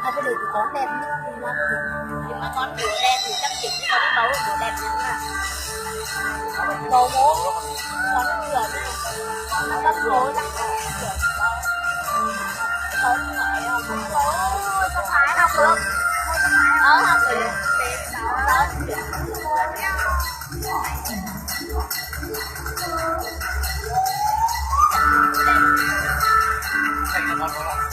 Hai cái đường chỉ có đẹp nhất thì nó thì nó có nhiều đẹp thì chắc chắn có cái bầu của đẹp nhất là bầu mố có nước dừa nha. Nó có bầu chắc là dừa có bầu như vậy không? Bầu có phải không? Bầu có phải không? Ờ, không được. Bầu